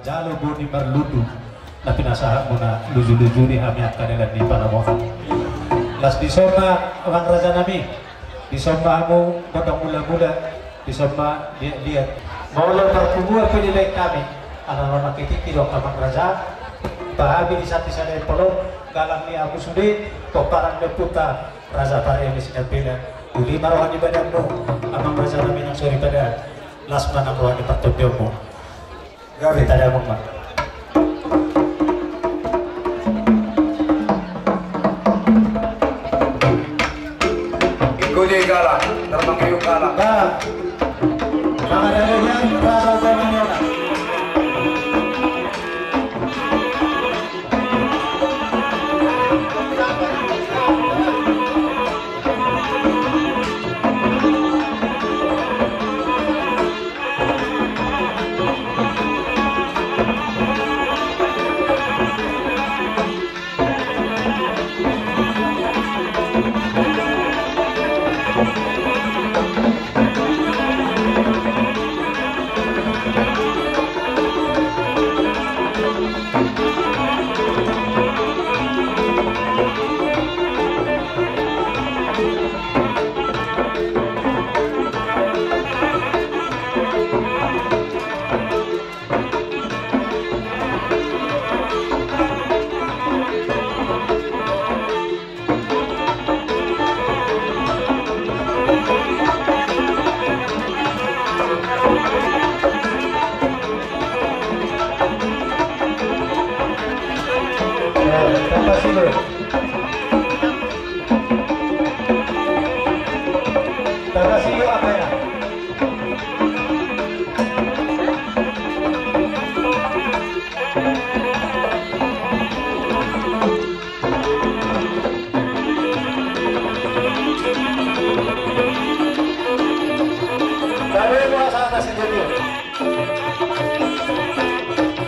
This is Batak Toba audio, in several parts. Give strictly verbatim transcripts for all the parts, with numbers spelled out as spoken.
Jalo boni marlutu, na pinasahatmuna luju-luju di hami angka dalan ni panamotan. Las dison ma amang raja nami, dison ma hamu gondang mula-mula, dison ma liat-liat. Molo parpunguan pe dibaen hami, ala na mangkitikki do amang raja, bahen hami di sati sada empolon, galang ni hamu sude, pomparan ni ompunta Raja Parian Sinambela. Uli ma roha ni badanmu, amang raja nami nang soripada, las ma nang roha ni partondionmu. Gabe tadamon ma. Ingkon i galang, tarbang riuk galang. Galang. Mangadahon i, rasa tongani ona.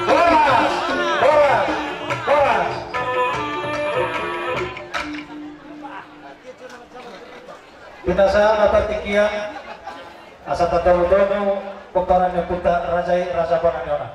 Horas! Horas! Horas! Pinasahat ma partingkian, asa tadao-dao pomparan ni ompunta raja i, raja bona ni ona.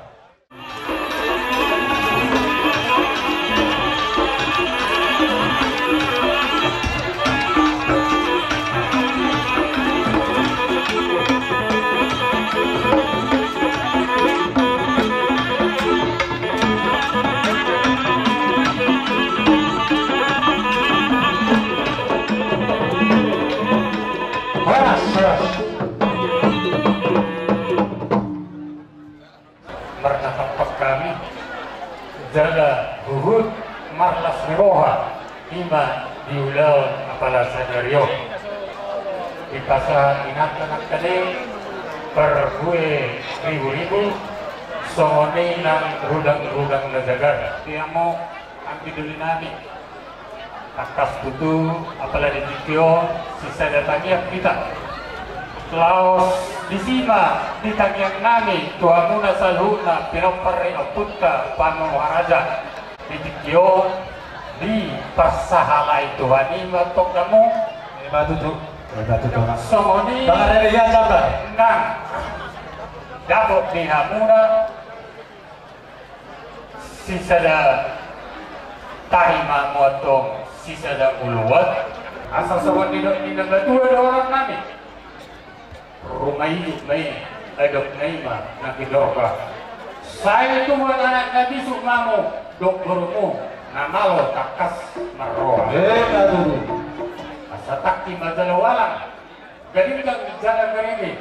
Horas, horas. Marnatampak hami jala huhut marlas ni roha, i ma di ulaon apala sadari on. Dipasahat inanta nangkaning parbue ribu-ribu, songon i nang rudang-rudang na jagar. Tiamo anggi doli nami. Tangkas tutu, apala di tingki on, sisada tangiang hita. Laos disi ma di tangiang nami tu hamuna saluhutna pinompar ni ompunta Panono Haraja. Di tingki on, diparsahalai Tuhan i ma tonggamu. Ima tutu. Ima tutu. Songon i. Bang Rere, ia sabar. Nang dapot di hamuna. Sisada tahi ma hamu antong, sisada uluan. Asa songon nidok ni na matua dohonon nami. Ruma ijuk ma i, adok na i ma na hidorba. Sai tubuan anak na bisuk ma hamu, dohot borumu na malo tangkas marroha. Asa tangki ma jala ualang. Gadinggang jala garebe.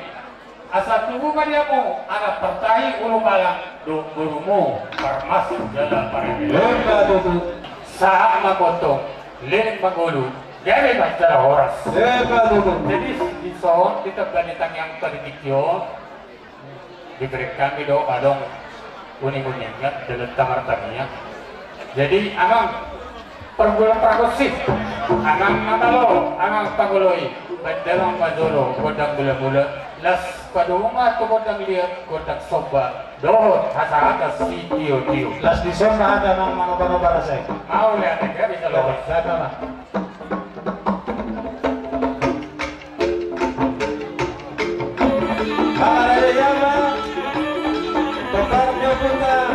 Asa tubu ma di hamu anak partahi ulu malang dohot borumu parmas jala pareme. Emma tutu. Sahat ma motong, leleng ma ngolu, gabe ma jala horas. Emma tutu. Jadi dison di tamba ni tangiang partingkian on. Dibereng hami do adong uning-uningan dalan tamartamiang. Jadi amang pargula pargonsi, amang na malo, amang pangoloi, baen damang ma jolo gondang mula-mula, laos padomu ma tu gondang liat, gondang somba dohot hata-hata sitio-tio. Laos dison ma hata amang manoba-noba rasa i. Mauliate, gabe jala horas. Amang raja i ma, pomparan ni ompunta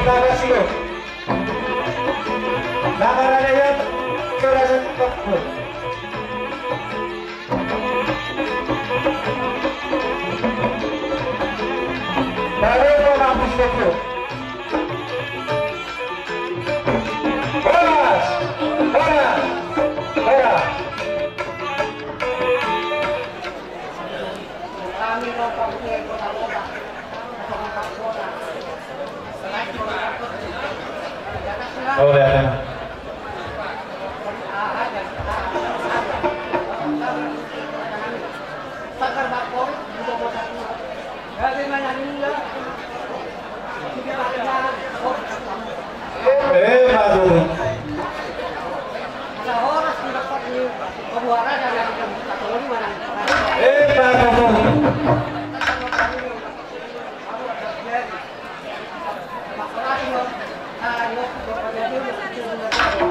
Toga Sido. Na marade ia, Toga Sido. Baru mau habis itu. Horas! Horas! Horas! Eh, Pak Guru. Eh, Pak Guru.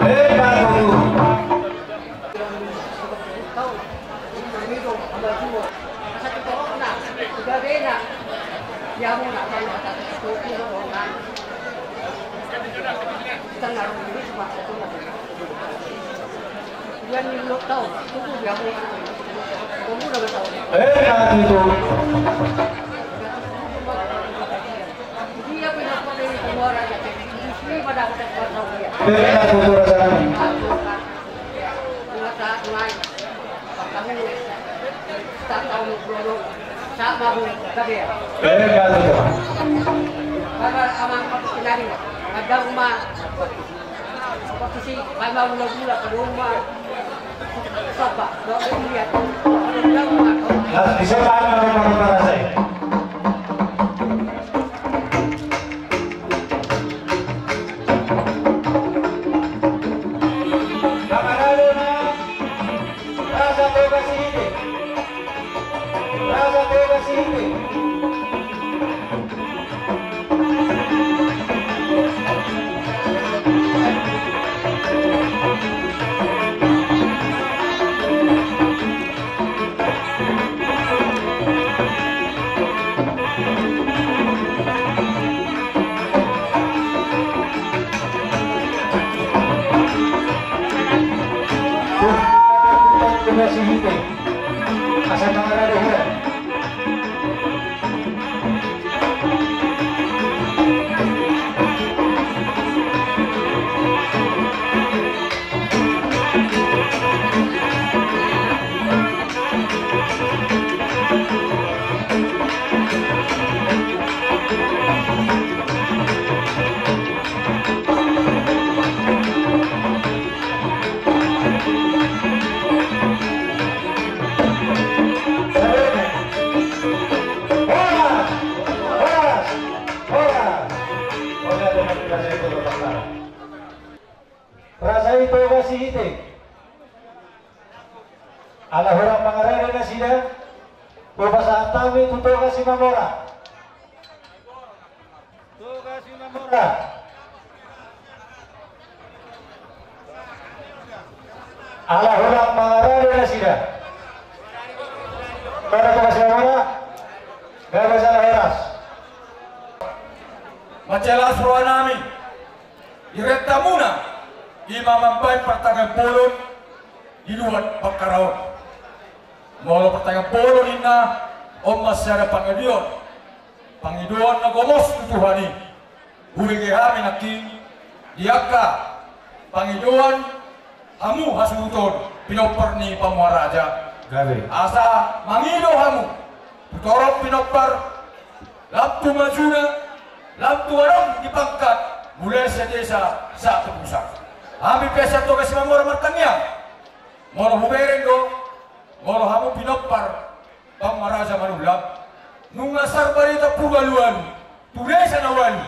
Eh, Pak Guru. Eh, Pak Guru. Eh, Pak Guru, raja nami. Las, bisa tahan, tahan, tahan, tahan, tahan. Raja Toga Sihite. Raja Toga Sihite. Toga Sihite. Asa mangarade hira. Raja i Toga Sihite. Ala hurang mangarade nasida, hupasahat hami tu Toga Simamora. Toga Simamora. Ala hurang mangarade nasida. Mana Toga Simamora? Gabe jala horas. Mansai las roha nami. Di rentamuna, ima mambahen partangiangan bolon di luat Bakkara on. Molo partangiangan bolon ninna, on ma sada pangidoan. Pangidoan na gomos tu Tuhan i. Hubege hami nangkin di angka pangidoan hamu hasuhuton pinompar ni Pamuara Raja. Gabe. Asa mangido hamu tu torop pinompar, lam tu majuna, lam tu adong di pangkat, mulai sian desa sahat tu pusat. Hami pe sian Toga Simamora martangiang. Molo hubereng do, molo hamu pinompar Pamuara Raja Manullang, nunga sar barita purba ualuualu tu desa na ualu.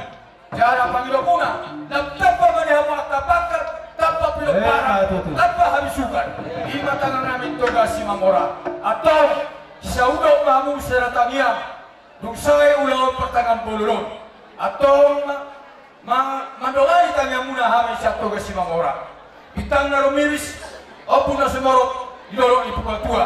Jala pangidoanmuna, lam tamba ma di hamu angka pangkat, tamba pinomparan, eh, tamba habisuhon. Ima tangiang nami Toga Simamora. Antong, sisaudo ma hamu sada tangiang. Dung sae ulaon partangiangan bolon on, antong ma-, mandongani tangiangmuna hami sian Toga Simamora. Bintang na rumiris, ombun na sumorop di dolok ni Purbatua.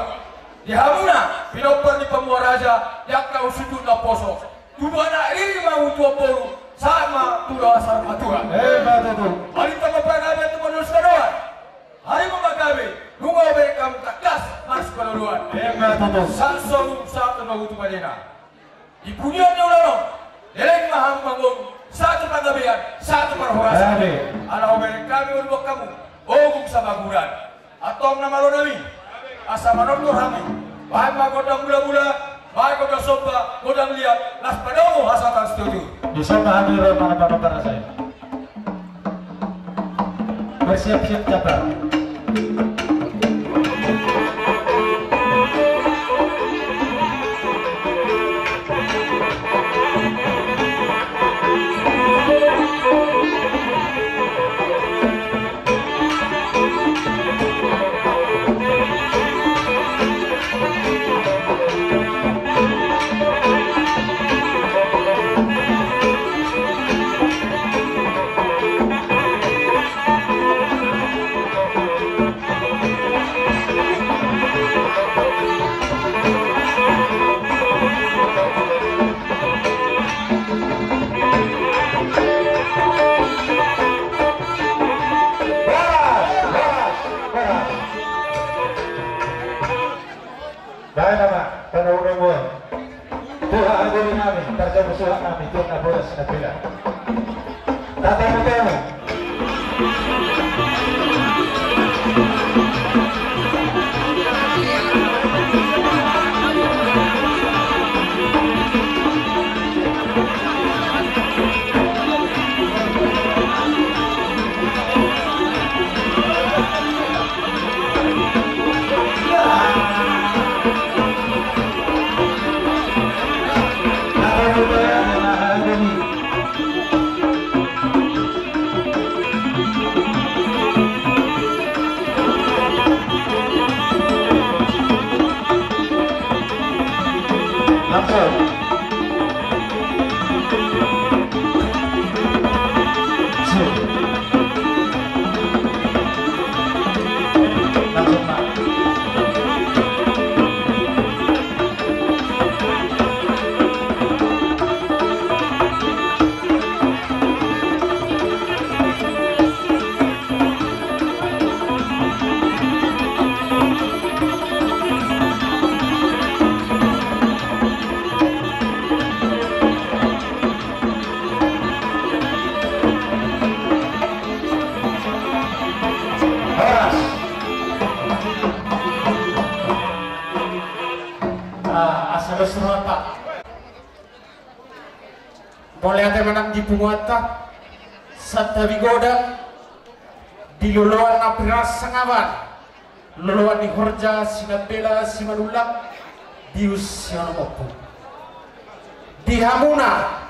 Di hamuna pinompar ni Pamuara Raja, di angka unsundut na poso. Tubu anak riri ma untuon boru, Sahat ma tu dohot saur matua. Emma tutu. Marhite ma panggabean tu parulus na dua. Ari ma panggabean, nunga hubereng hamu tangkas marsipaoloan. Emma tutu. Sahat sobu, sahat tu togu, tu madena. Di punguan ni ulaon on, leleng ma hamu mangolu, sahat tu panggabean, sahat tu parhorasan. Amin. Ala hubereng hami mangolu hamu ogung sabaguran. Antong na malo nami, asa manortor hami, bahen ma gondang mula-mula, bahen gondang somba, gondang liat, laos padomu hasahatan sitiotio. Dison ma hami ro manang panombar asa i. Bersiap-siap, Jabar. Bahen ma, tano udah buang. Tuhan hadirin nami, tarjabu suhak nami, Tuhan na bolas na pila. Tata mutemu. Horas. Ah, asa dos roha. Mauliate ma nang di punguanta, santabi godang, di loloan na pinaransaban, loloan ni horja Sinambela Simanullang, di usia na ompung. Di hamuna,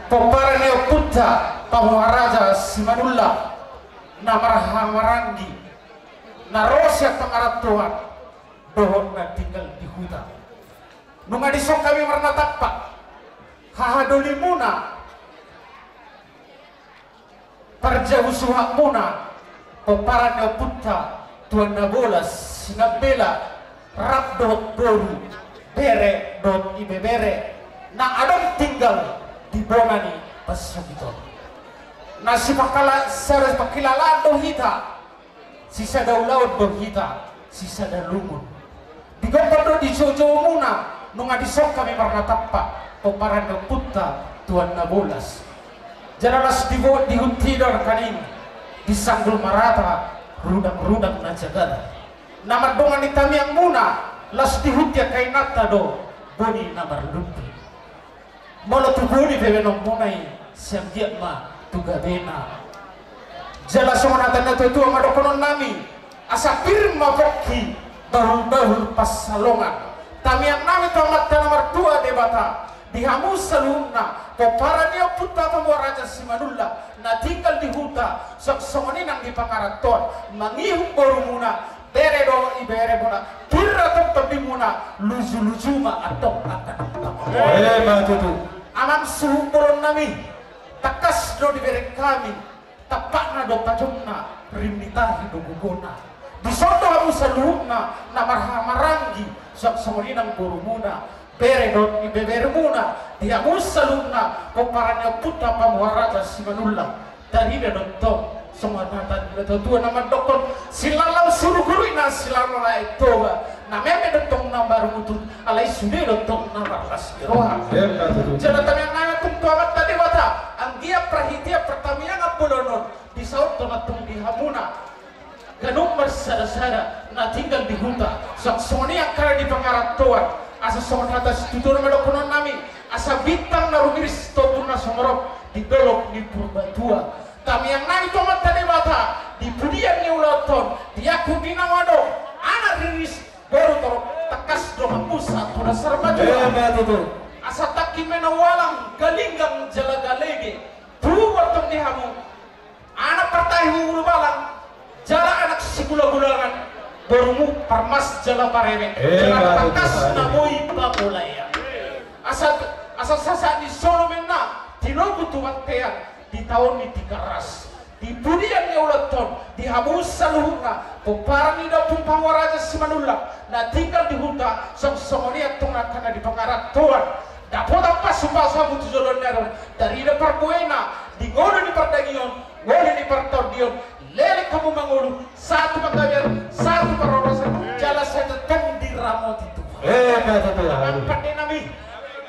pomparan ni ompunta, Pamoa Raja Simanullang, na marhahamaranggi, na ro sian pangarantoan, dohot na tinggal di huta. Nunga dison hami marnatampak hahadolimuna, parjabu suhatmuna, pomparan ni ompunta, Tuan Nabolas, Sinambela, rap dohot boru, bere dohot ibebere, na adong tinggal di bona ni pansaripeon. Na sipangkala-, sipangkilalaan do hita, sisada ulaon do hita, sisada lungun. Digokhon do di joujou muna, nunga dison hami marnatampak, pomparan ni ompunta, Tuan Nabolas. Jala las di bo-, di huta i do nangkaning, di sanggul marata, rudang-rudang na jagar. Na mandongani tamiang muna, las di huta i angka inanta do, boni na marlumpi. Molo tu boni pe baenon muna i, sai anggiat ma tu gabena. Jala songon hata ni natuatua ma dohonon nami, asa pir ma pongki, bahulbahul pansalongan. Tamiang nami tu Amanta na martua Debata, di hamu saluhutna, pomparan ni ompunta Pamoa Raja Simanullang, na tinggal di huta, songon i nang di pangarantoan, mangihut borumuna, bere dohot iberemuna, pir ma tondimuna, lujuluju ma antong angka na. Emma tutu. Amang suhut bolon nami, tangkas do dibereng hami, tampakna do pajomna, rim ni tahi do gogona. Dison do hamu saluhutna, na marhahamaranggi, songon i nang borumuna, Bere dohot ibeberemuna, di hamu saluhutna pomparan ni ompunta Pamuharata Simanullang. Tarida do tong songon hata ni natuatua na mandokkon: Silalau suru guru ina, silalau lae Toba. Na meme do tong na marumutut, alai sude do tong na marlas ni roha. Jala tamiang nami tu Amanta Debata, anggiat parhitean partamiangan bolon on, disaut do na tong di hamuna ganup marsadasada na tinggal di huta, songon i angka na di pangarantoan. Asa songon hata situtu na mandokkon nami: Asa bintang na rumiris tombun na sumorop di dolok ni Purbatua. Tamiang nami tu Amanta Debata, di pudian ni ulaonta on, di angkup ni na adong anak riris, boru torop, tangkas donganmu sahat tu na sarbadua. Asa tangki ma na ualang, galinggang jala galege, tubu ma tong di hamu anak partahi hu ulubalang, jala anak sigulagulanan, borumu parmas jala pareme, jala tangkas na boi pamulaean. Asa, asa sasaat ni solomenna, tinogu tu bontean, ditaon ni Tigaras. Di pudian ni ulaonta on, di hamu saluhutna pomparan ni da Ompung Pamuharata Simanullang na tinggal di huta, songon i antong angka na di pangarantoan. Dapotan pasupasu hamu tu joloan ni ari on, tarida parbuena di ngolu ni pardagingon, ngolu ni partondion, leleng hamu mangolu, sahat tu panggabean, sahat tu parhorasan, jala sai tongtong diramoti Tuhan. Amang pande nami,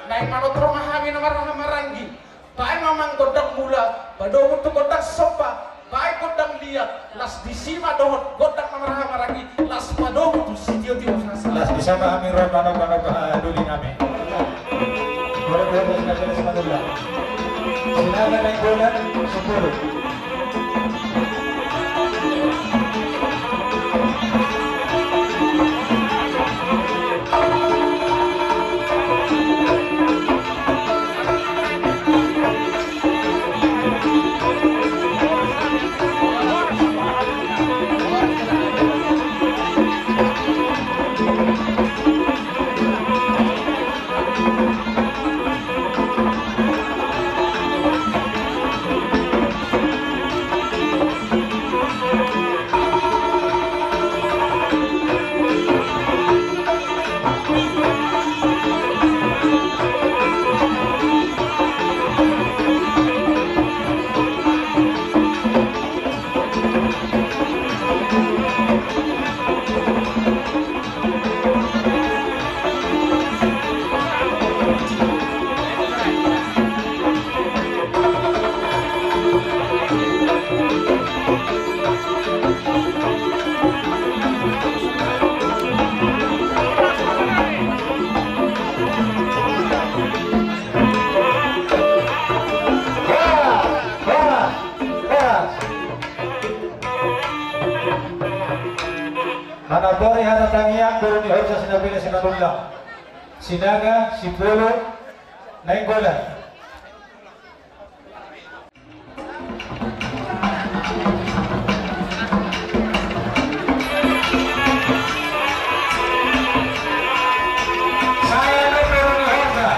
naeng manortor ma hami na marhahamaranggi. Baen ma amang gondang mula, padomu tu gondang somba, baen gondang liat, las disi ma dohot gondang na marhahamaranggi, las padomu tu sitiotio sasa. Las disi ma hami ro manoba-noba doli nami. Gondang doli nami, las manoba. Sinaga Nainggolan, sepuluh. Manambori hata tangiang boru ni Horja Sinapele Sinatullang. Sinaga, Sipolo, Nainggolan. Saya Pepe Roni Horta.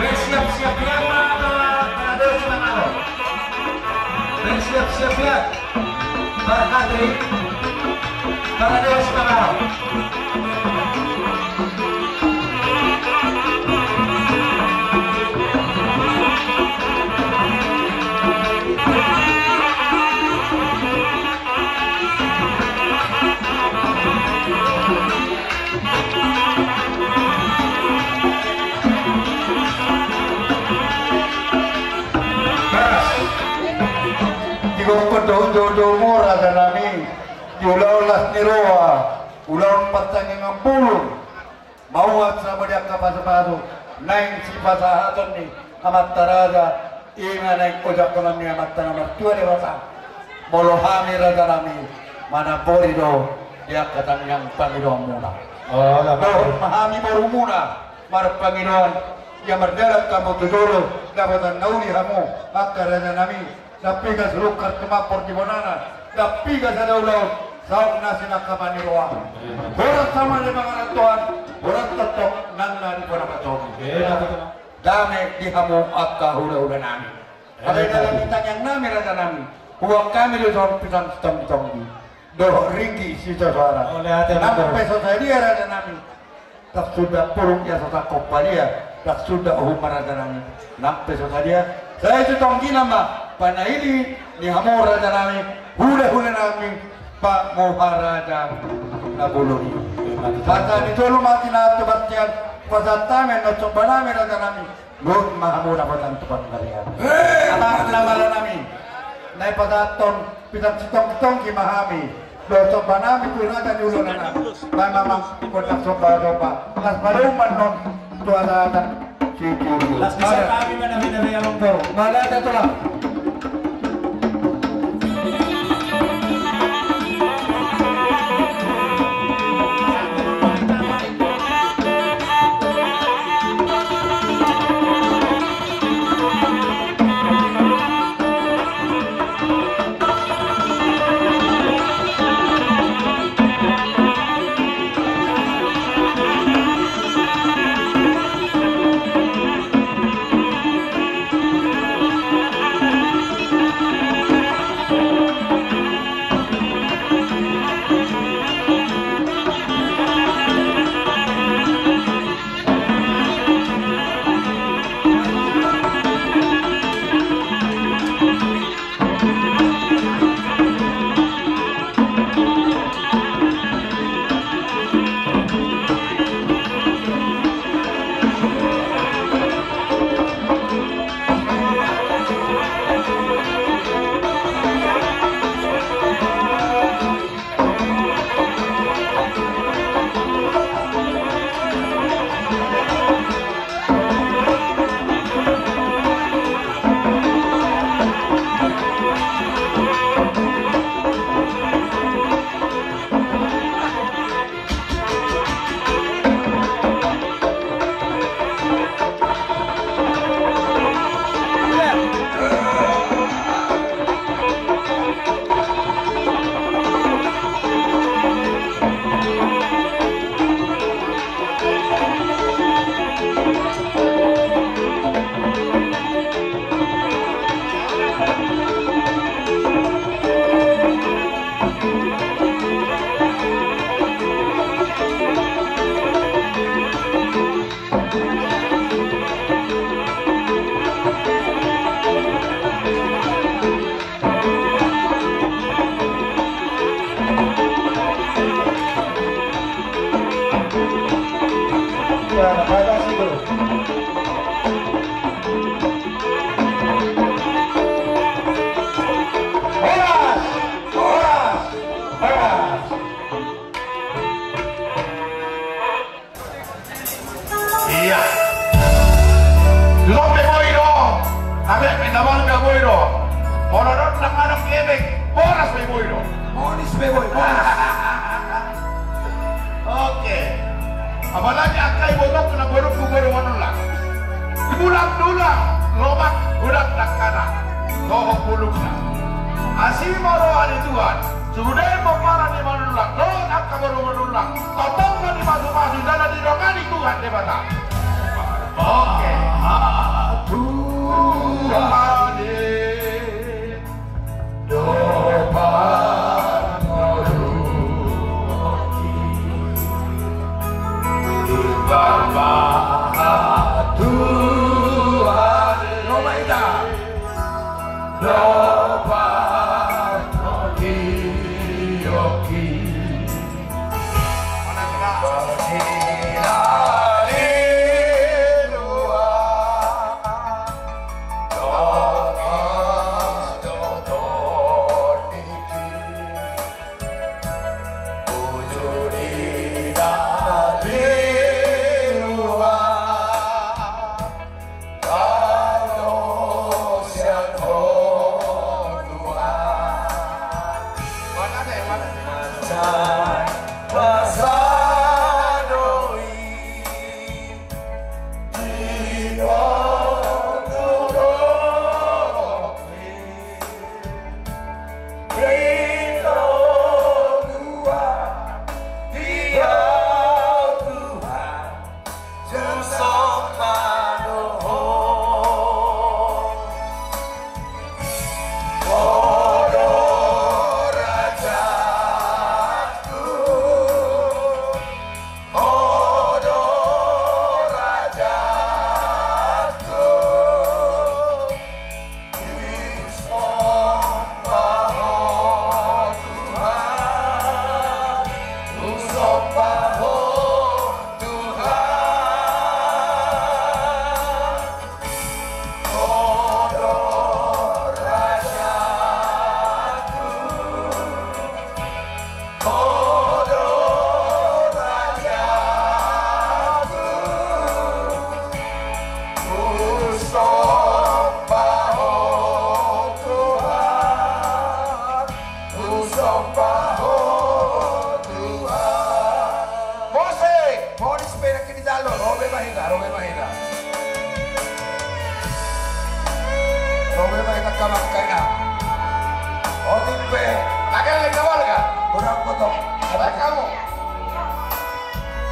Bersiap-siap ya, Pak, Pak, Pak, Pak, Pak. Bersiap-siap ya. Pak Kadri. Para dewa Simangarap. Digokkon do, do, do, mora, raja nami. Di ulaon las ni roha, ulaon partangiangan bolon, mauat sahat ma di angka pasupasu naeng sipasahaton ni amanta raja, i ma naeng ojakhonon ni Amanta na martua Debata. Molo hami raja nami, manambori do di angka tangiang pangidoanmuna. Dohot ma hami borumuna, marpangidoan, ia mardalan hamu tu jolo, dapotan na uli hamu, angka raja nami. Ndang piga sirungkar tumampor di bonana, ndang piga sada ulaon saut na sinangkapan ni roha. Horas ma di pangarantoan, horas tongtong nang na di bona patomu. Dame di hamu angka hulahula nami. Alai dalan ni tangiang nami, raja nami, huboan hami do songon pisang sitonggi-tonggi dohot ringgit sitio soara. Nang pe so sadia, raja nami, Ndang suda puruk ia so sangkop padia, ndang suda uhum ma raja nami, nang pe so sadia. Sai tu tonggina ma panaili ni hamu raja nami, hulahula nami, Pak Muharaja na bolon i. Hata ni solu ma tina tu batean, pasahat hami annon somba nami raja nami. Lut ma hamu dapotan tu panggabean. Hei! Anak na malo nami. Nai pasahathon pisang sitonggi-tonggi ma hami. Dohot somba nami tu raja ni ulaon nami. Nai mamang kota somba-somba. Las padoman non tu adat sitiri. Las bisa kami mana-mana ya monggo. Mala ada tulang. Horas! Horas! Horas! Ia. Lope boi do. Abe, minta maaf ya boi do. Molo do nang anak kebek, boras pe boi do. Bonis pe boi, boras. Oke. Apalagi angka ibotongku na boru, boru Manullang. Tulang-tulang, lomak, godang dangkana. Toho pulungna. Asi ma roha ni Tuhan. Sude pomparan ni Manullang, dohot angka boru Manullang, tongtong ma dipasu-pasu, jala didongani Tuhan Debata. Oke. Tuhan, dopan ngolu, Tuhan, Tuhan. Roma ita. Dopan ngolu, Tuhan.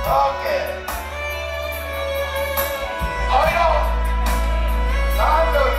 Oke. Ayo. Lanjut.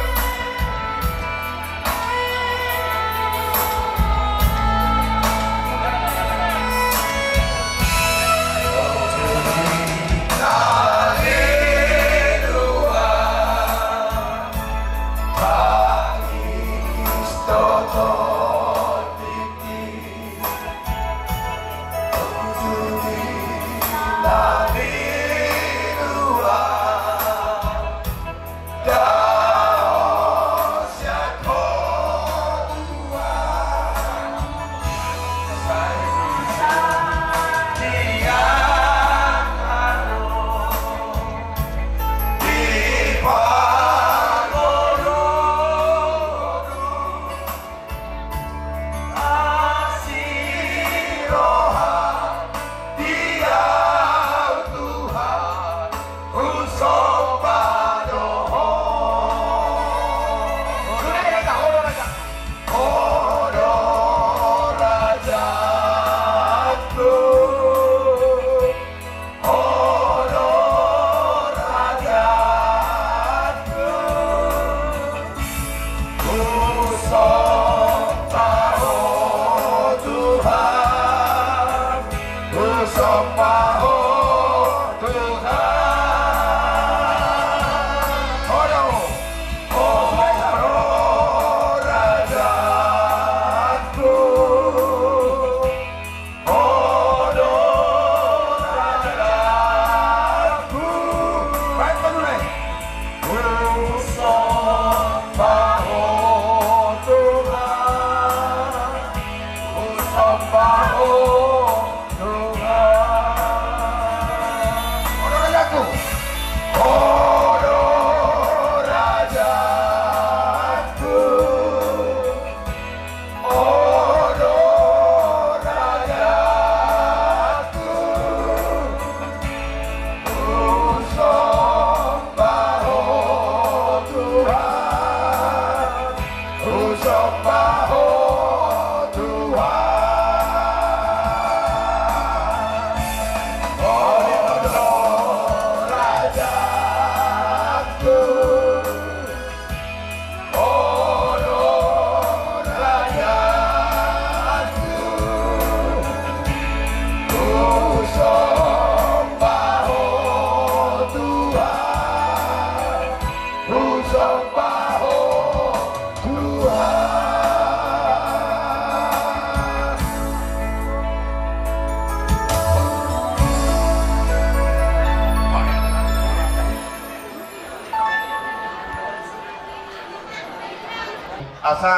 Asa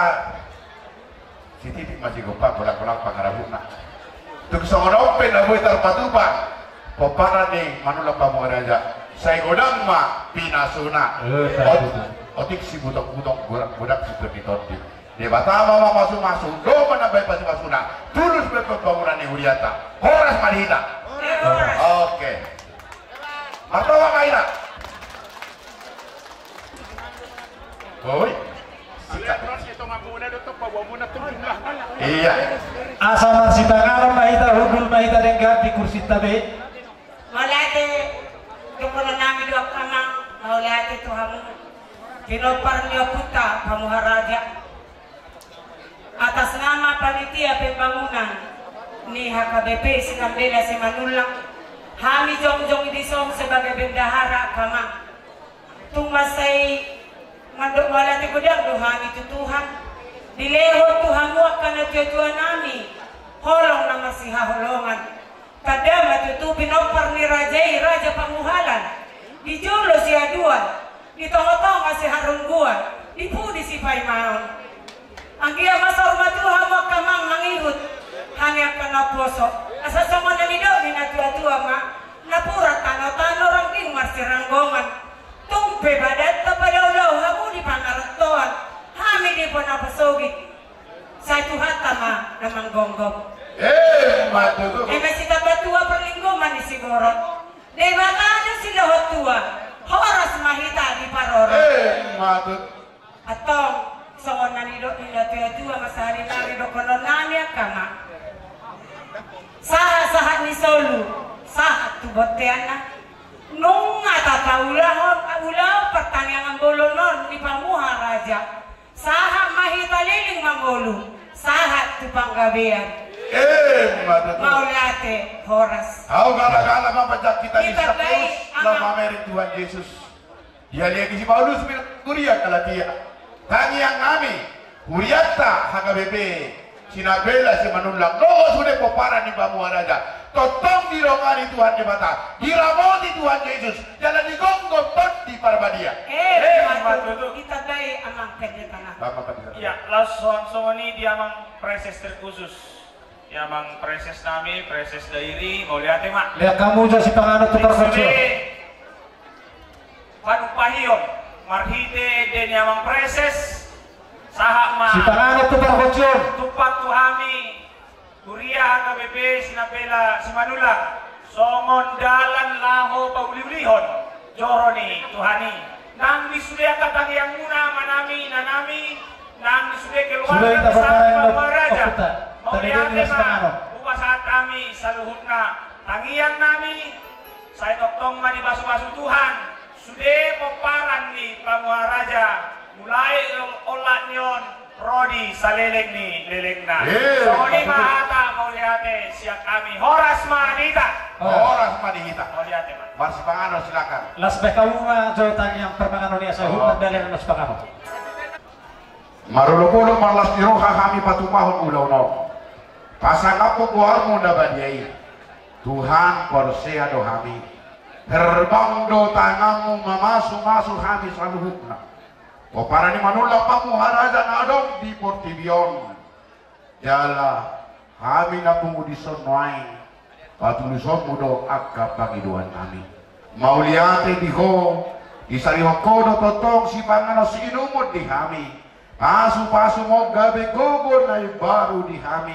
sititi ma sigompa, golang-golang pangarahutna. Tung songon on pe na boi tarpatupa pomparan ni Manullang Pamuharraja, sai godang ma pinasuna. Eh, sai godang. Otik sibutok-butok, godang-godang sitondi-tondi. Debata ma mamasu-masu, do manambai pasu-pasuna, tulus ma pembangunan ni huriata. Horas ma di hita. Horas. Oke. Martua ma hita. Oi. Iya. Asa marsitanganon ma hita, hundul ma hita denggan di kursinta be. Mauliate, tu pomparan nami do angka amang, mauliate tu hamu. Pinompar ni ompunta Pamuharraja. Atas nama panitia pembangunan ni H K B P Sinambela Simanullang, hami jongjong dison sebagai bendahara angka amang. Tung mansai mandok mauliate godang do hami tu Tuhan, dilehon tu hamu angka natuatua nami holong na marsihaholongan. Tanda ma tutu pinompar ni raja i Raja Pamuhalan, di jolo siaduan, di tongatonga siharungguan, di pudi sipaimaon. Anggiat ma saur matua hamu angka amang mangihut hami angka naposo, asa songon na nidok ni natuatua ma, napuran tanotano rangging marsiranggongan. Tung pe badanta padaulahon hamu di pangarantoan, hami di pona pasogit. Sai Tuhanta ma na manggomgom. Emma tutu. Eme sitamba tua parlinggoman ni siborok. Debata do silehon tua. Horas ma hita diparorot. Emma tutu. Antong songon Tua-tua ma sari-sari dohonon nami angka ma. Sahat-sahat ni solu, sahat tu bonteanna. Nunga tapaulahon, ulaon partangiangan bolon on di pamuha raja. Sahat ma hita leleng mangolu, sahat tu panggabean. Emma tutu. Mauliate, horas. Hau gala-gala ma panjak hita ni Santa Cruz, laho mamereng Tuhan Jesus. Dialihon si Paulus tu huria Galatia. Tangiang nami, hurianta H K B P Sinapela Simanullang, nunga sude pomparan ni pamuha raja, tongtong didongani Tuhan Debata, diramoti Tuhan Jesus, jala digomgom Tondi Parbadia. Emma tutu. Ditambai amang pendeta nami. Amang pendeta. Iya, laos songon i di amang praeses terkhusus. Ya, amang praeses nami, praeses Dairi, mauliate ma. Lean hamu jo sipanganon tu pargonsi on. Panumpahion marhite ende ni amang praeses, sahat ma sipanganon tu pargonsi on. Tumpak tu hami huria H K B P Sinapela Simanullang songon dalan laho pauliulihon joro ni Tuhan i. Nang di sude angka tangiangmuna, amanami, inanami, nang di sude keluarga besar pamuha raja, mauliate ma hupasahat hami saluhutna tangiang nami. Sai tongtong ma dipasupasu Tuhan sude pomparan ni pamuha raja, mulai olat ni on ro di saleleng ni lelengna. Songon i ma hata mauliate sian hami. Horas ma di hita. Horas ma di hita. Mauliate ma. Marsipanganon, silakan. Las bahen hamu ma jo tangiang parmanganon i asa huhut mandalani las panganon. Marolopolop ma las ni roha hami patupahon ulaon on, pasangaphon goarmu na badia i. Tuhan, porsea do hami, herbang do tanganmu mamasumasu hami saluhutna. Pomparan ni manullang pamuha raja na adong di portibi on. Jala hami na pungu dison nuaeng, patulusonmu do angka pangidoan nami. Mauliate di ho, disarihon ho do tongtong sipanganon siinumon di hami. Pasupasu ma on gabe gogo na imbaru di hami.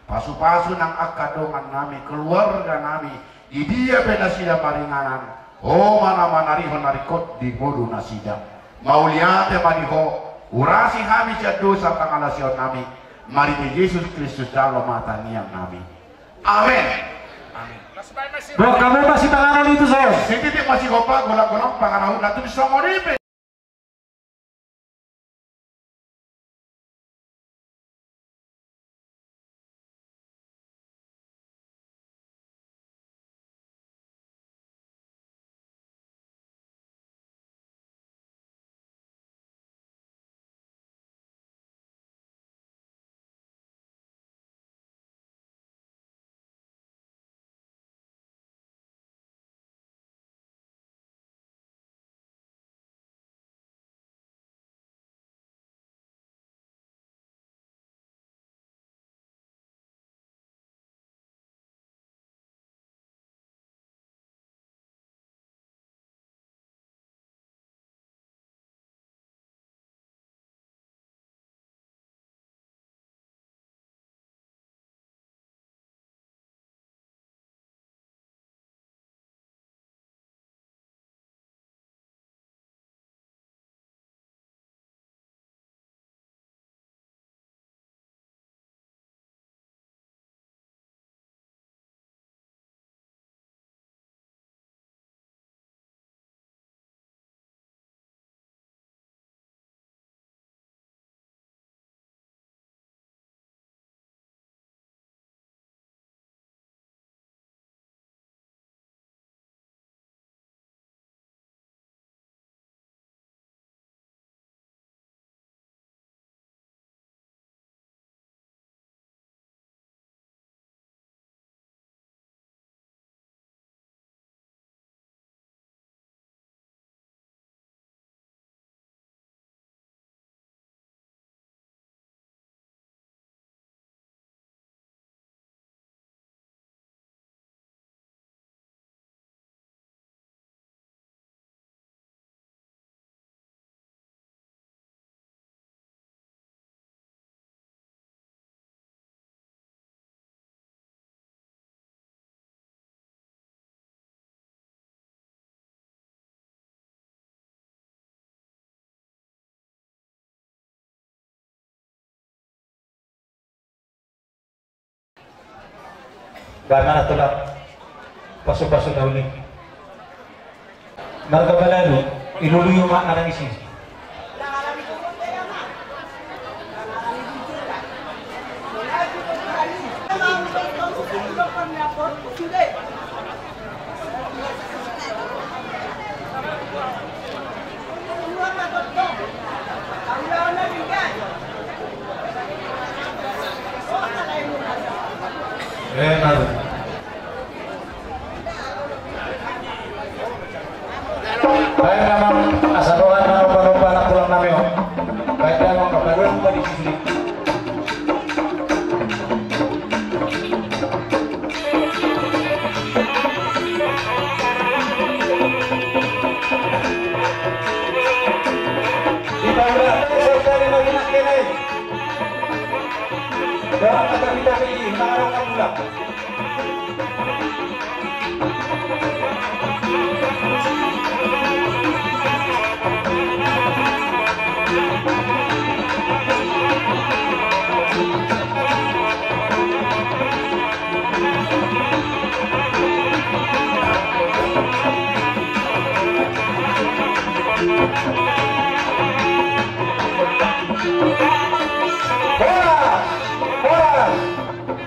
Pasupasu nang angka dongan nami, keluarga nami, di dia pe nasida maringanan, ho ma na manarihon na ringkot di ngolu nasida. Mauliate ma di ho, urasi hami sian dosa pangalaosion nami, marhite Jesus Kristus jalo ma tangiang nami. Amen. Amen. Boan hamu ma sipanganon i tuson. Sititik ma sigompa, golang-golang pangarahutna, tung songon i pe. Bagaimana tulang? Pasu-pasu daun ni marga Balalu, ilului ma na nangis i. Baen damang, asa dongan na nomba-nomba na tulang nami on. Baen damang, baen damang di sisi. Horas! Horas!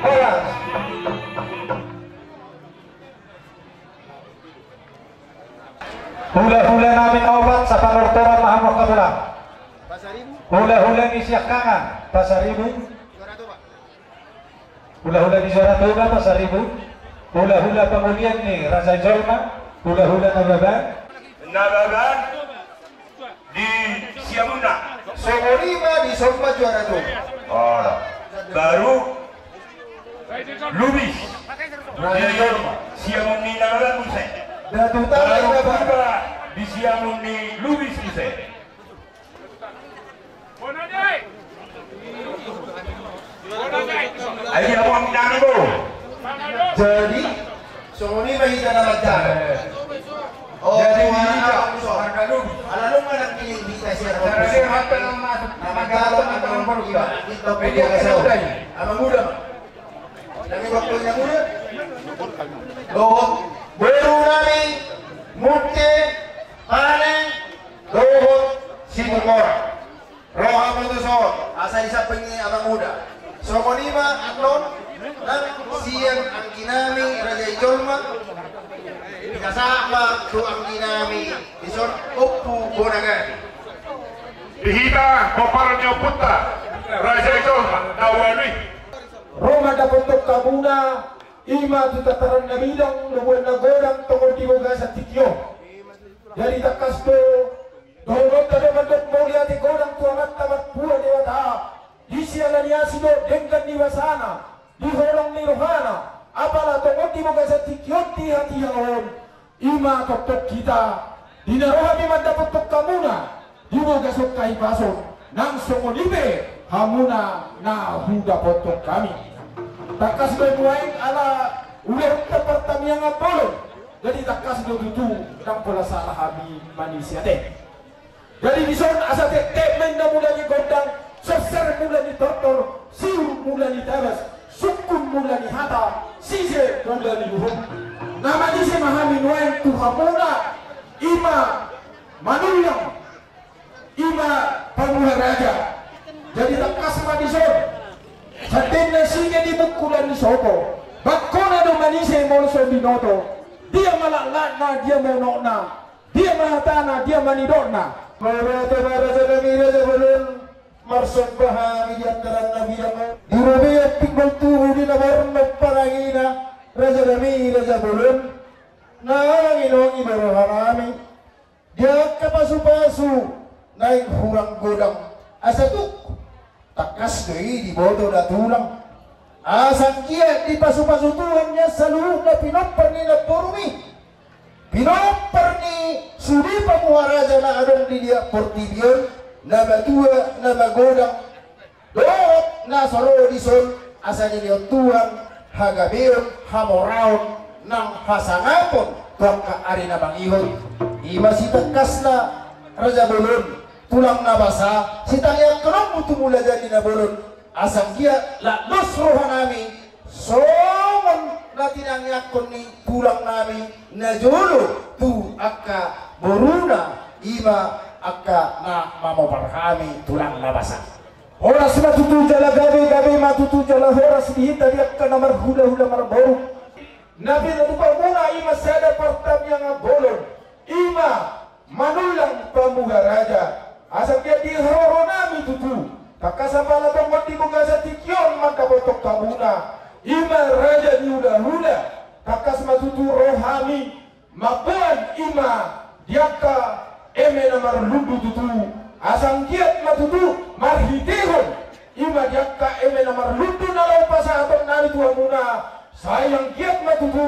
Horas! Hula-hula nami na opat, sapanortoran ma hamu angka tulang. Hula-hula ni Siangkangan, Pasaribu. Hula-hula ni Juara Toba, Pasaribu. Hula-hula pangolian ni Raja Jolma, hula-hula Nababan. Nababan di siamunna. Songon i ma di somba Juara Toba. Ora. Baru Lubis. Raja Jolma. Siamun ni Nababan muse. Datu Tala. Baru Nababan. Purba di siamun ni Lubis muse. Ayo, Abang Nanggo. Jadi, songon i ma hita na manjalo. Oh, jadi, ala nunga nang kining hita sian. Jadi, hata na manjalo, manjalo, manjalo. Abang Uda. Nami waktu na muda. Dohot boru nami, Mute, Pane, dohot Situmorang. Roha ma tuson, asa disampingi Abang Uda. Songon i ma annon, nang sian anggi nami Raja i Jolma. Dikasama tu anggi nami dison, Ompu Bonagari. Di hita pomparan ni ompunta Raja i Jolma na ualu i. Ro ma dapothon hamuna, i ma tu tataran na bidang, lobuan na godang, tongon di bagasan tingki on. Jadi tangkas do, dohononta do mandok mauliate godang tu Amanta Martua Debata, di siala ni asi dohot denggan ni basana, di holong ni rohana, apala tongon di bagasan tingki on, di hatiha on. I ma tongtong hita, di na ro hami mandapothon hamuna, di bagasan hahipason, nang songon i pe hamuna na hudapothon hami. Tangkas do nuaeng ala ulahonta partamiangan bolon, jadi tangkas do tutu, ndang pola sala hami manise ate. Jadi dison asa tektek ma inna mula ni gondang, sorser mula ni tortor, siur mula ni tabas, sungkun mula ni hata, sise mula ni uhum. Na manise ma hami nuaeng tu hamuna, i ma manullang, i ma pamuha raja. Jadi tangkas ma dison, sandenna singe di bungkulan ni sopo, bangkona do manise molo so binoto, dia ma laklakna, dia ma unokna, dia ma hatana, dia ma nidokna. Mauliate ma raja nami Raja Bolon, marsomba hami di andalan na bidang on. Di robean pinggol tubu, di na borngin parangina, raja nami Raja Bolon, na manginongi do roha nami. Di angka pasupasu naeng hurang godang, asa tuk tangkas do i diboto da tulang. Asa anggiat dipasu-pasu Tuhan nian saluhutna pinompar ni namborumi, pinompar ni sude pamuha raja na adong di dia portibi on, na matua, na magodang, dohot na so ro dison, asa dilehon Tuhan hagabeon, hamoraon, nang hasangapon tu angka ari na mangihut. I ma sitangkasna Raja Bolon, tulang na basa, sitangiangkononmu tu Mulajadi Nabolon, asa anggiat las dos roha nami songon Na tinangiangkon ni tulang nami na jolo tu angka boruna, i ma angka na mamopar hami tulang na basa. Horas ma tutu jala gabe, gabe ma tutu jala horas di hita di angka na marhulahula marboru. Na pinatupa muna i ma sada partangiangan bolon, i ma manullang pamuha raja. Asa anggiat di haroro nami tutu, tangkas apala tongon di bagasan tingki on mandapothon hamuna, i ma raja ni hulahula, tangkas ma tutu ro hami mamboan i ma di angka eme na marlundu tutu. Asa anggiat ma tutu marhitehon i ma di angka eme na marlundu na laho pasahaton nami tu hamuna, sai anggiat ma tutu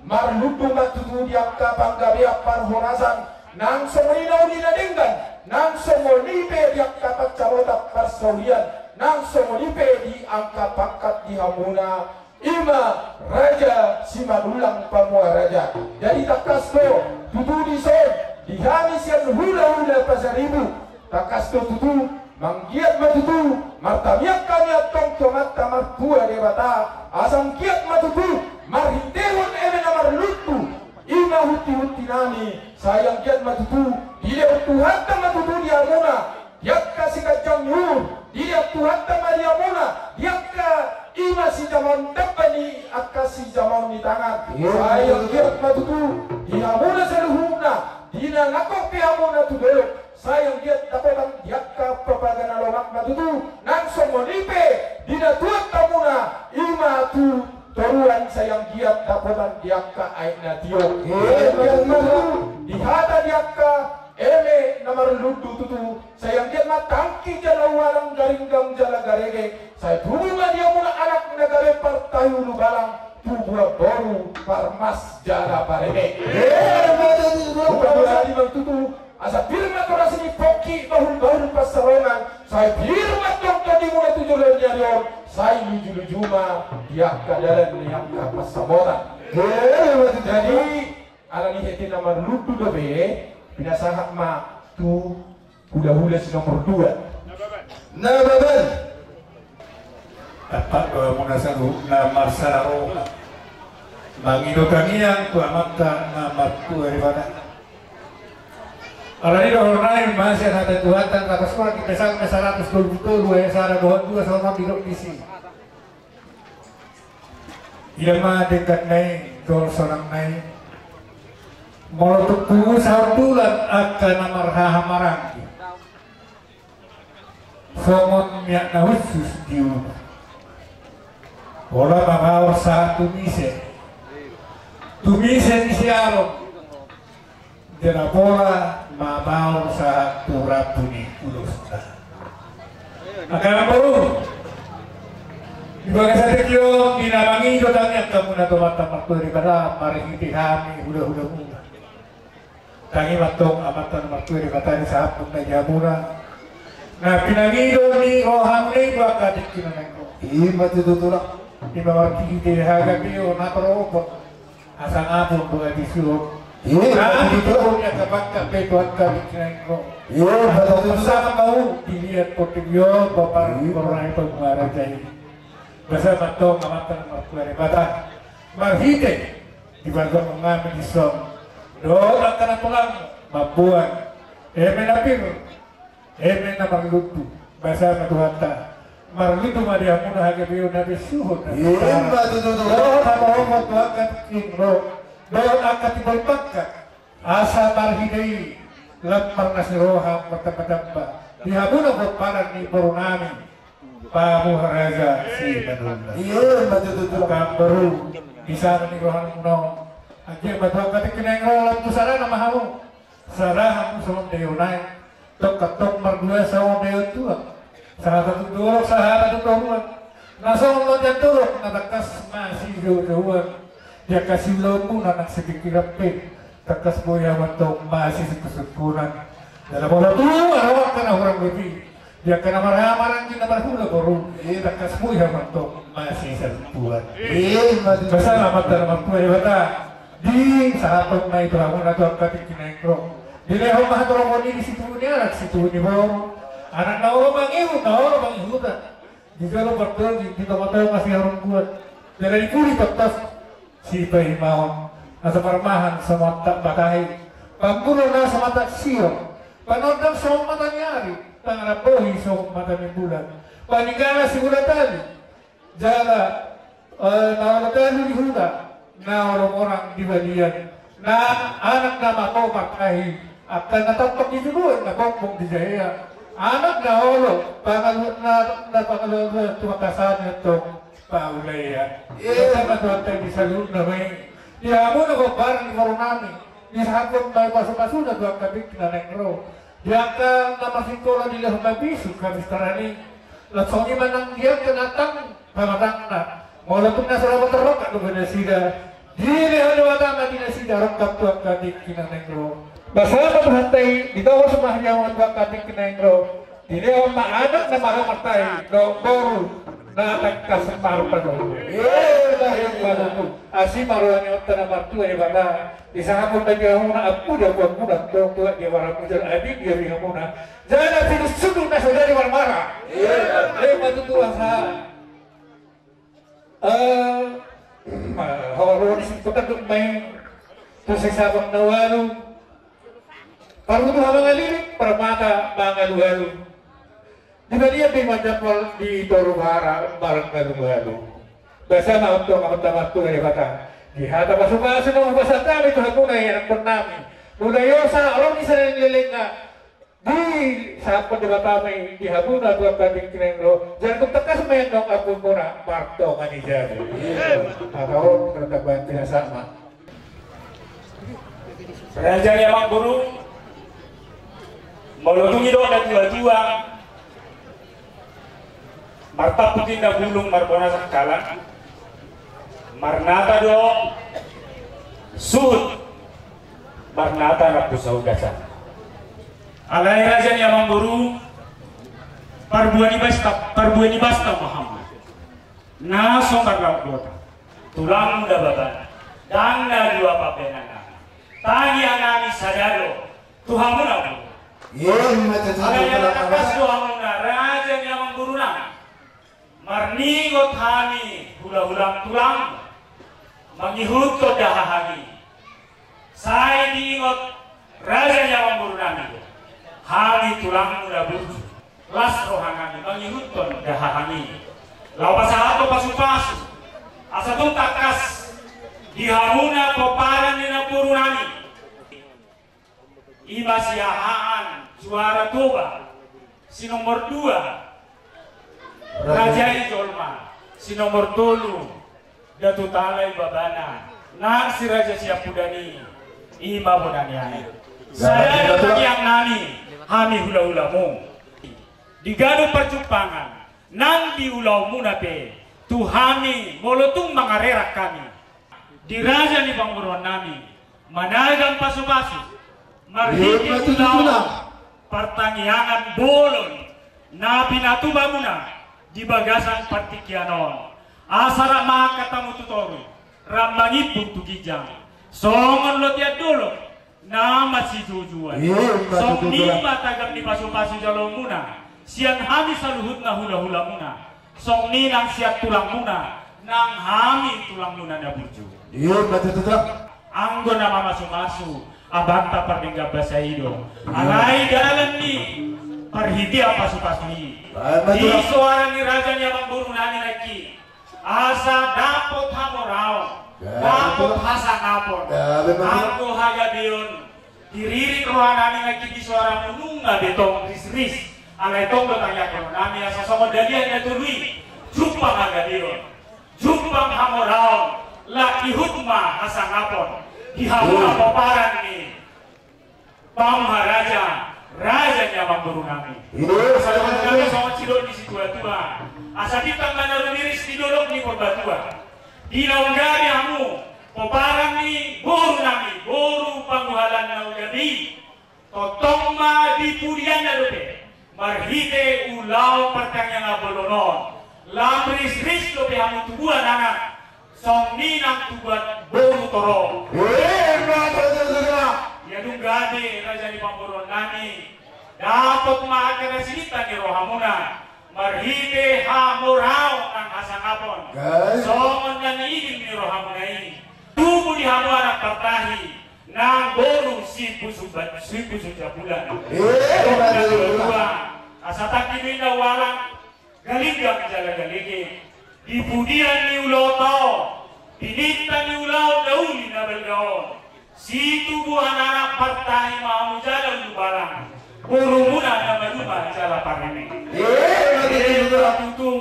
marlundu ma tutu di angka panggabean parhorasan, nang songon i na uli na denggan, nang songon i pe di angka pansamotan parsaulian, nang songon i pe di angka pangkat di hamuna, i ma raja simanullang pamuha raja. Jadi tangkas do tutu dison di hami sian hulahula Pasaribu, tangkas do tutu manggiat ma tutu martamiang hami antong tu Amanta Martua Debata, asa anggiat ma tutu marhitehon eme na marlundu i ma huntihunti nami, sai anggiat ma tutu dilehon Tuhanta ma tutu di hamuna di angka siganjang ni uhum, dilehon Tuhanta ma di hamuna di angka i ma sijamaon damba ni angka sijamaon ni tangan. Sai anggiat ma tutu di hamuna saluhutna, di na nangkok pe hamuna tu dolok, sai anggiat dapotan di angka papaga na lomak ma tutu, nang songon i pe di na tuat hamuna, i ma tu toruan, sai anggiat dapotan di angka aek na tio. Sai anggiat ma tutu di hata di angka eme na marlundu tutu, sai anggiat ma tangki jala ualang, garinggang jala garege, sai tubu ma di hamuna anak na gabe partahi ulubalang, tubu ma boru parmas jala pareme. Eme tutu. Asa pir ma toras ni pongki, bahulbahul pansalongan, sai pir ma tongtong di hamuna tu joloan ni ari on, sai lujuluju ma di angka dalan ni angka pansamotan. Jadi ala ni hete na marlundu dope pinasahat ma tu hulahula si nomor dua. Nababan. Tampak do hamuna saluhutna marsada roha mangido tangiang tu Amanta na martua Debata. Ala ni dohonon nami ma sian hata ni Tuhanta, na pasal di Psalmen saratus dua pulu tolu ayat sada dohot dua, songon on didok disi. Ia ma denggan na i dohot sonang na i, molo tung tu sahundulan angka na marhahamaranggi, songon miak na hushus di ulu, pola mabaor sahat tu mise, tu mise ni siaron, jala pola mabaor sahat tu rambu ni ulosna. Angka amang boru, di bagasan tingki on di na mangido tangiang hamuna tu Amanta Martua Debata marhite hami hulahulamuna. Tangi ma antong Amanta na Martua Debata disahaphon ma i di hamuna na pinangido ni rohamuna i tu angka tingki na naeng ro. I ma tutu tulang. Di na marhite hagabeon na torop on, asa ngapung do gabe suhut. Iya, betul. Di angka pangkat pe tu angka tingki na naeng ro. Iya, betul. Pasahat ma hamu di liat portibi on, boru nami pamuha raja i. Basa ma antong Amanta na Martua Debata marhite di bagasan nami dison dohot angka na tulang mamboan eme na pir, eme na marlundu. Basa ma Tuhanta, marlundu ma di hamuna hagabeon na pinsuhut. Ima tutu. Dohot hamohomon tu angka tingki na naeng ro, dohot angka tingki na pangkat, asa marhite i lam marlas ni roha, martambatamba di hamuna pomparan ni boru nami pamuha raja Simanullang. Ima tutu. Angka amang boru, di sada ni rohamuna on, anggiat ma tu angka tingki na naeng ro lam tu sadana ma hamu. Sada hamu songon daion aek, tongka tong mardua songon daion tuak, sahata tu dolok sahata tu toruan, na songon lonjang dolok na tangkas masijouhon. Di angka siulaonmuna nang sipingkiran pe, tangkas boi hamu antong masisungkunsungkunan. Jala molo tung adong angka na hurang lobi, di angka na marhahamaranggi na marhula boru, tangkas boi hamu antong masisalpuan. Ima tutu. Basa ma Amanta na Martua Debata, disahaphon ma i tu hamuna tu angka tingki na naeng ro. Dilehon ma hatoropon i di situtu ni anak situtu ni boru. Anak na olo mangihut, na olo mangihutan, di jolo partogi, di tongatonga siharungguan, jala di pudi tongtong Sipaimaon na so parmahan so mantak matahi, pambulor na so mantak sihok, panondang so mantak ni ari, pangarambohi so mantak ni bulan, paninggala si bulan tali, jala, eh, na olo talu di huta, na olo monang di balian, na anak na mato martahi, angka na tampak di juluan, na pompong di jaea, anak na olo pangalu-, na, na pangalualuan tu angka sani antong paulea. Iya. Sama Tuhanta di saluhutna ma i. Di hamu na gomparan di boru nami, disahaphon ma i pasupasuna tu angka tingki na naeng ro. Di angka na masikola dilehon ma i bisuk habistaran i. Laos songon i ma nang di angka na tang pamatangna. Molo tung na so dapot tarrongkap dope nasida, dilehon Debata ma di nasida rongkap tu angka tingki na naeng ro. Basama Tuhanta i, ditogos ma hariaon tu angka tingki na naeng ro. Dilehon ma anak na mago martahi, dohot boru na tangkas marpanontu. Iya, bahen ma tutu. Asi ma roha ni Amanta na martua Debata, disahaphon ma di hamuna ampudi apuanmuna, dohot tuak di abaramuna jala ading di abingamuna. Jala pinusuduk na so jadi marmara. Iya. Bahen ma tutu asa. Eh, ma, hawa roha ni singkotan dok main. Tu sesabang na ualu. Parbutuha mangalilit, parmata mangalualu. Di balian pe manjambal, di toru bara marngalualu. Basama Amanta, Amanta martua Debata. Di hata pasupasu na hupasahat hami tu hamuna i anakkon nami. Mulai osa ro di sada ni lelengna. Disahaphon Debata ma i di hamuna tu angka tingki na naeng ro, jala tung tangkas ma i annon ampulmuna martonga ni jabu. Iya. Hata on na tambahan pinasahat ma. Raja ni amangboru, molo tung didok natuatua, martampuk inna bulung marbona sangkalan, marnata do suhut, marnata rambu saugasan. Alai raja ni amangboru, parbue ni basta, parbue ni basta Muhammad. Na so marlaok dota, tulang muda babana, ndang na dua pambahenanna. Tangiangnami sada do, tu hamuna boru. Iya, ima cecak. Alai na tangkas do hamuna raja ni amangborunami. Marningot hami hulahulam tulang, mangihuthon dahahangi. Sai diingot raja ni amangborunami do hami tulangmu na burju. Las rohanami mangihuthon dahahangi. Laho pasahathon pasupasu asa tung tangkas di hamuna pomparan ni namborunami. Ima si Ahaan, juara Toba. Si nomor dua, Raja i Jolma. Si nomor tolu, Datu Talai babana. Nang si Raja Siampudan i, ima bona ni aek. Sada do tangiangnami, hami hulahulamu. Di ganup parjumpangan nang di ulaonmuna pe, tu hami molo tung mangarerang hami, di raja ni pamoruonnami, managam pasupasu marhite ulaon partangiangan bolon na pinatubamuna di bagasan partingkian on. Asa rap ma angka tamu tu toru, rap mangimbung tu ginjang, songon lotian dolok na masijoujuan. Songon i ma tagam ni pasupasu jaloonmuna sian hami saluhutna hulahulamuna. Songon i nang sian tulangmuna, nang hami tulangmuna na burju. Anggo na mamasumasu Amanta pardenggan basa i do. Alai dalan ni parhitean pasupasu i, di soara ni raja ni amangborunami nangkin, asa dapot hamoraon, dapot hasangapon, anggo hagabeon, diririt rohanami nangkin di soaramu, nunga be tong risris. Alai tong do tangiangkononnami asa songon dalihan na tolu i, jumpang hagabeon, jumpang hamoraon, laos ihut ma hasangapon di hamuna pomparan ni pamungka raja, raja ni amangborunami. Asa dohononnami songon sidok ni situatua, asa bintang ma na rumiris di dolok ni Purbatua. Di naung gabe hamu pomparan ni borunami, boru Panguhalan na ugam i, tongtong ma di pudianna dope marhite ulaon partangiangan bolon on. Lam risris dope hamu tubuan anak, songon i nang tubuan boru torop. Ia dung gabe raja ni pamoruonnami, dapot ma angka na sininta ni rohamuna marhite hamoraon nang hasangapon, songon na niidin ni rohamuna i. Tubu di hamu anak partahi, nang boru si Pusu, si Pusu Jabulan. Eh, boru na dua. Asa tangki do i na ualang, galinggang jala galege. Di pudian ni ulaon, di pinta ni ulaon na uli na balga on. Situbuan anak partahi ma hamu jala ulubalang. Borumuna na maduma jala pareme. Eh, na dua. Tutu,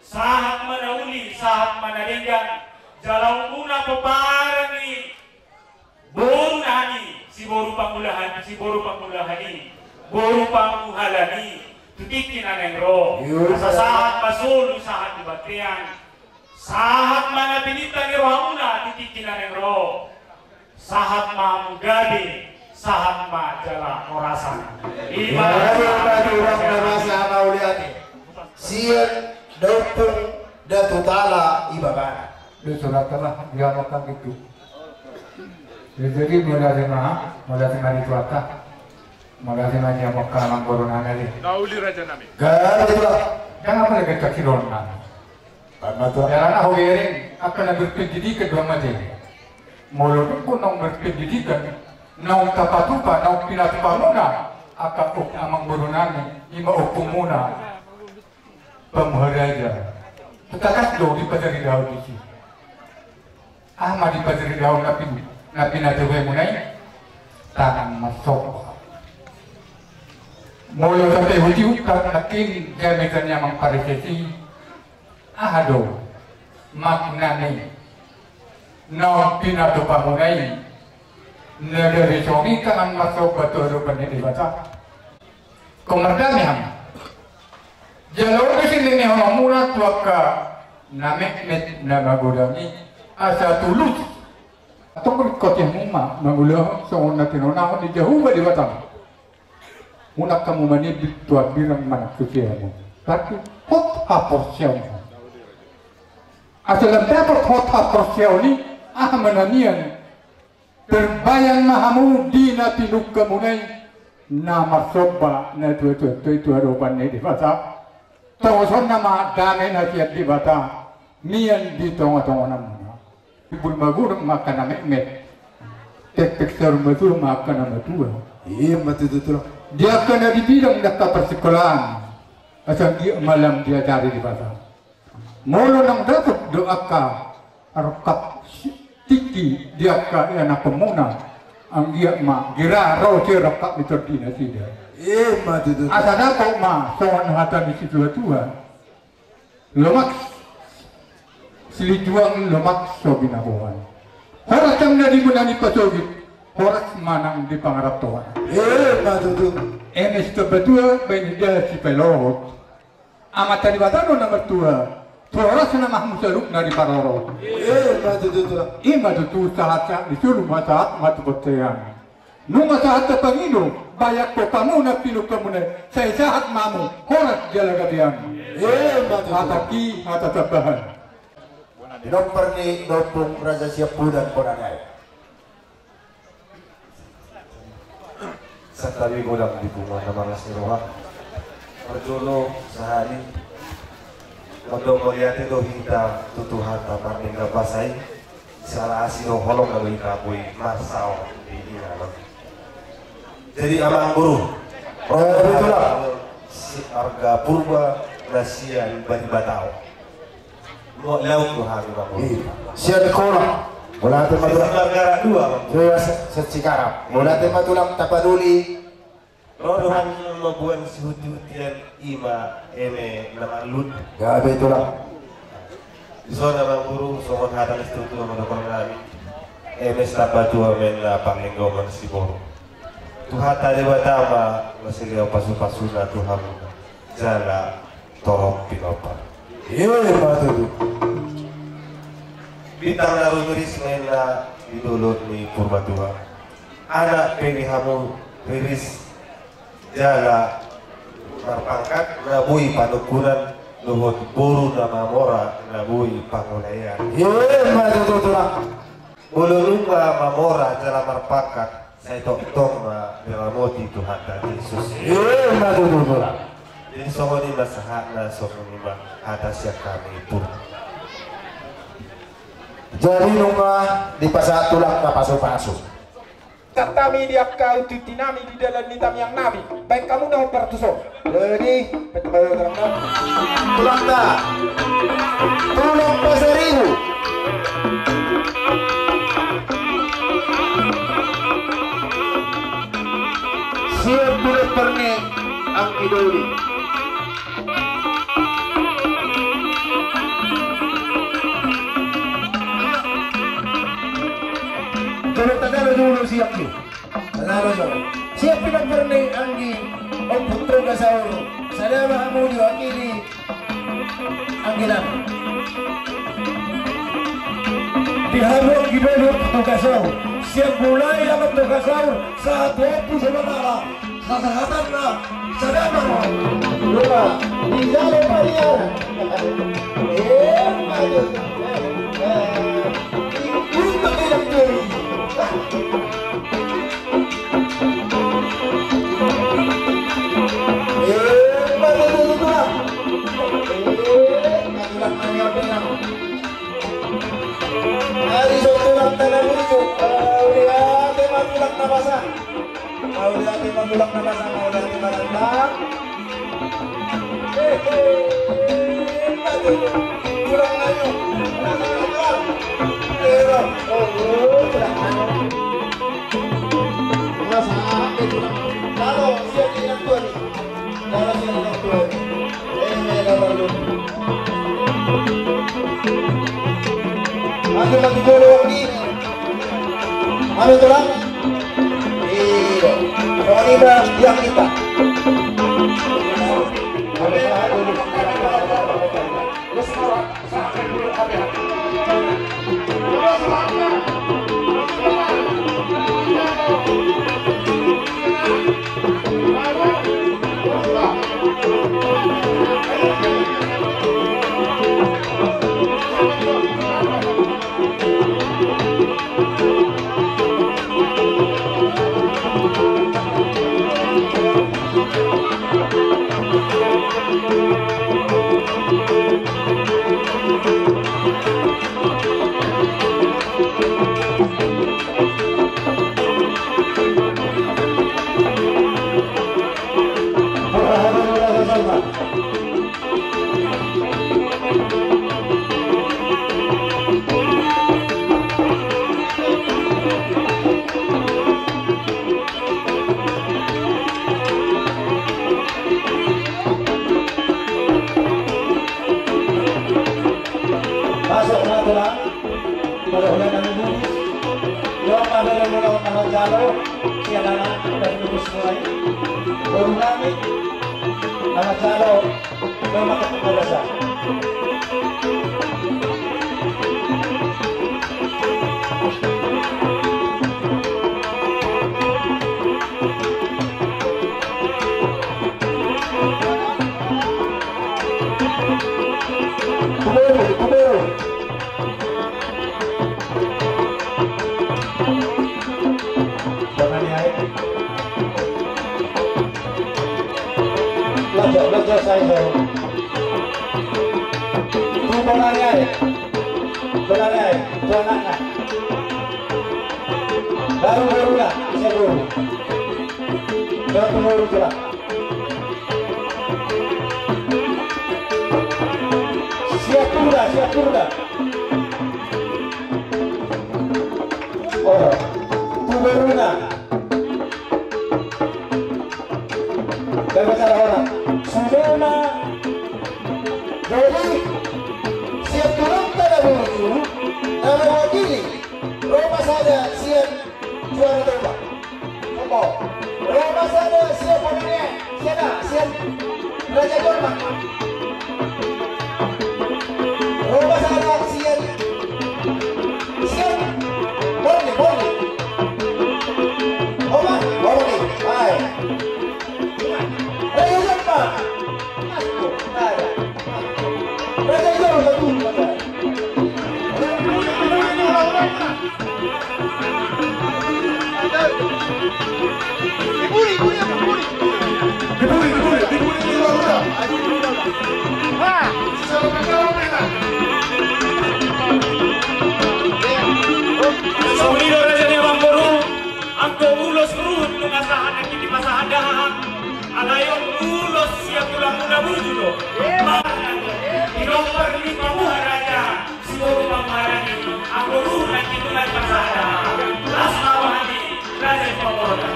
sahat ma na uli, sahat ma na denggan. Jala umbuna pomparan ni boru nami, si boru pangulahan, si boru pangulahan i, boru panguhalan i, tu tingki na naeng ro. Asa sahat ma solu, sahat di bontean. Sahat ma na pinangido hamuna tu tingki na naeng ro. Sahat ma hamu gabe, sahat ma jala horas. Ima. Gabe ma di urang na masa mauliate. Sian da ompung da tutala ibana. Dosa rata lah, dia makan gitu. Ya, jadi, mauliate ma, mauliate ma di Tuhanta. Mauliate ma di amang boru nami. Nauli raja nami. Gabe tulang. Jangan apa lagi tak kira nami. Karena tulang. Jarang aku biarin, akan ada pendidikan dua macam. Molo dukun naung berpendidikan, naung tapatupa, naung pinatupamuna, angka amang boru nami, ima ompungmuna. Pamuhara aja. Tangkas do dipajari daun disi. Aha ma dipajari daun na pin, na pinatupa muna i? Tangan marsomba. Molo sampe hutihut nangkin gabe tanya mangparisesi. Aha do maknana i? Naung pinatupa muna i. Na gabe songon i tangan marsomba tu adopan ni Debata. Ingkon mardame hamu. Jala on do sindang ni hamu na tu angka na metmet na magodang i asa tulus. Antong ringkot hamu ma mangulahon songon na tinonahon ni Jahowa Debata. Unang hamu manimbit tu hambirang manang tu siamun. Tapi hot haporseaon. Asa lam dapot hot haporseaon i, aha ma na nian? Tarbahen ma hamu di na pinungka muna i, na marsomba na tuatua i tu adopan ni Debata. Tongosonna ma dame na sian Debata mian di tongatongamuna. Timbul magodang ma angka na metmet. Tektek saur matua ma angka na matua. Ima tutu tulang. Di angka na di bidang angka parsikolaan, asa anggiat ma lam diajari Debata. Molo naung dapot do angka rongkap tingki di angka ianakhonmuna, anggiat ma gira ro sirongkap ni tondi nasida. Ima tutu. Asa dapot ma songon hata ni situatua: Lomak silinjuang, lomak so binaboan. Horas ma na di muna ni pasogit, horas ma nang di pangarantoan. Ima tutu. Eme si Tambatua, bahen indahan si Pailohot. Amanta Debata do na martua, tu horasna ma hamu saluhutna diparorot. Ima tutu tulang. Ima tutu, sahat-sahat ni solu ma sahat ma tu bontean. Nunga sahat tapangido, bahen hotapamuna pinungkamuna i, sai sahat ma hamu horas jala gabean. Ima tutu. Hatangki hata tambahan. Di nomor ni ompung Raja Siapudan Bonanai. Santabi godang di punguan na marlas ni roha. Parjolo sahali, mandok mauliate do hita tu Tuhanta pardenggan basa i. Siala asi do holong na boi hita boi marsaor di inganan. Jadi amang boru, ro do tulang. Si arga Purba na sian Bani Batao. Mau laut tu hami, Bang. Iya. Sian Kora. Mauliate ma tulang. Sian Margara dua, Bang. Iya, se-, se-, Cikarang. Mauliate ma tulang Tapanuli. Ro do hami mamboan sihutihutian, ima eme na marlut. Gabe tulang. Dison amang boru, songon hata ni situatua mandokhon hami. Eme si Tambatua ma na pangidoan siboru. Tuhanta Debata ma na silehon pasupasuna tu hamu. Jala torop pinompar. Ima tutu. Bintang na rumiris ma inna di dolok ni Purbatua. Anak pe di hamu riris jala marpangkat na boi panungkunan dohot boru na mamora na boi pangulaean. Ima tutu tulang. Molo nunga mamora jala marpangkat, sai tongtong ma diramoti Tuhanta Jesus. Ima tutu tulang. Jadi songon i ma sahatna, songon i ma hata sian hami Purba. Jadi nunga dipasahat tulang na pasu-pasu. Tantami di angka untuti nami di dalan ni tamiang nami. Baen hamu na hombar tuson. Jadi, tulangta. Tulang Pasaribu. Siap tulang parni anggi doli. Jolo tadalo jolo siap tu. Tadalo jolo. Siap pinang parni anggi. Ompu Toga Saur. Sada ma hamu diwakili. Anggi nami. Di hamu anggi doli Toga Saur. Siap mulai anggi Toga Saur. Sahat tu ompu Sabatara. Sasahatanna sada ma roha. Dua. Dijalo pariaran. Eh, maju. Eh, eh. Untuk tidak diri. Eh, maju, maju, maju. Eh, maju, maju, maju. Ari so tulang tanah burju. Mauliate ma tulang na basa. Mauliate ma tulang na basa, mauliate ma tulang. Eh, eh, eh, tulang na nyu. Eh, oh, oh, tulang na nyu. Masa, eh, tulang. Lalu, siap di tuan. Maju, maju, jolo, anggi. Maju, tulang. Iya. Songon i ma di anggi ta. Masuk natural. Pada bulan nami dulu. Yo, pada bulan nami jalo. Sian anak dari Lubis mulai. Baru nami. Anak jalo. Baru makan pada sa. Kumero, kumero. Bona ni aek. Lojo, lojo, sai, sai. Tu bona ni aek. Bona ni aek. Tu anakna. Baru, baru na. Sai, baru. Baru, baru, baru. Siap purda, siap purda. Oh, tu beruna. Berbicara orang. Sudah ma. Jadi, siap tulang tanah burju, nama wakili. Roma saja siap. Juara domba. Opo. Roma sada siap pemainnya. Siapa? Siap. Raja Jolma. Roma sada siap. Siap. Borni, Borni. Oma, Borni. Hai. Raja Jolma. Hai. Raja Jolma, Jolma. Suhut nunga sahat nangkin dipasahat dahahang. Alai on ulos sian tulang muna burju do. Di nomor lima buha raja. Siboru pangharani, anggo ruhut nangkin nunga dipasahat dahahang. Las ma roha ni raja i pamorda.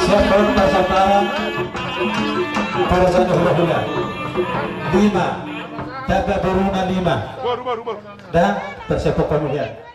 Siap, pasaparan. Pada satu hula-hula. Lima. Dapat boruna lima. Baru, baru, baru. Dah, persiapan kamu ya.